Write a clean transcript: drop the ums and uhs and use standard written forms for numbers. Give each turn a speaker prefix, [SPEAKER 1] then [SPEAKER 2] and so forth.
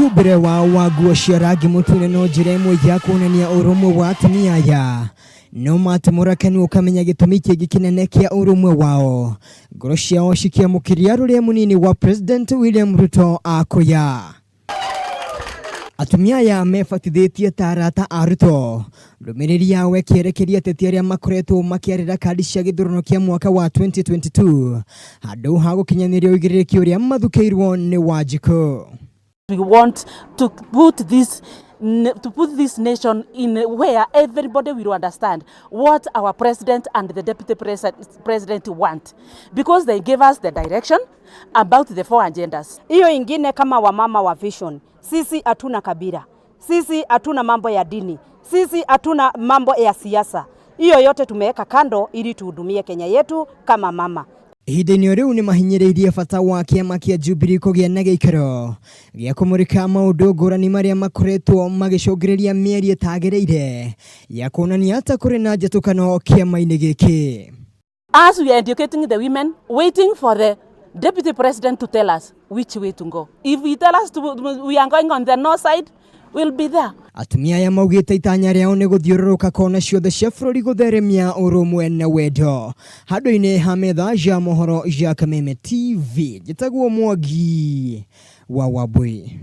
[SPEAKER 1] Mwĩhumbĩre wao wa nguo cia rangi mũtune no njĩra ĩmwe ya kuonania ũrũmwe wa atumia aya. No matumũra kanua ũkamenya gĩtũmi kĩngĩ kĩnene kĩa ũrũmwe wao. Ngoro ciao cikĩamũkĩria rũrĩa mũnini wa President William Ruto akũya. Atumia aya mebatithĩtie ta arata a Ruto. Ndũmĩrĩri yao ĩkĩerekeria ateti arĩa makoretwo makĩarĩra kandi cia gĩthurano kĩa mwaka wa 2022 handũ ha gũkinyanĩria ũigĩrĩrĩki ũrĩa mathukĩirwo nĩ Wanjikũ.
[SPEAKER 2] We want to put this nation in where everybody will understand what our president and the deputy president want, because they gave us the direction about the four agendas.
[SPEAKER 3] Hiyo ingine kama wamama wa Vision, sisi hatuna kabila, sisi hatuna mambo ya dini, sisi hatuna mambo ya siasa. Hiyo yote tumeweka kando ili tuhudumie Kenya yetu kama mama.
[SPEAKER 1] Ihinda-inĩ o rĩu nĩ mahinyĩrĩirie bata wa kĩama kĩa Jubilee kũgĩa na gĩikaro gĩa kũmũrĩka maũndũ ngũrani marĩa makoretwo magĩcũngĩrĩria mĩario ĩtagĩrĩire ya kuonania ta kũrĩ na njatũkano kĩama-inĩ gĩkĩ.
[SPEAKER 2] As we are educating the women, waiting for the deputy president to tell us which way to go. If he tell us we are going on the north side, we'll be there.
[SPEAKER 1] Atumia aya maugĩte itanya rĩao nĩ gũthiũrũrũka kona ciothe cia bũrũri gũtheremia ũrũmwe na wendo. Handũ-inĩ ha metha ya mohoro ya Kameme TV, njĩtagwo Mwangi wa Wambui.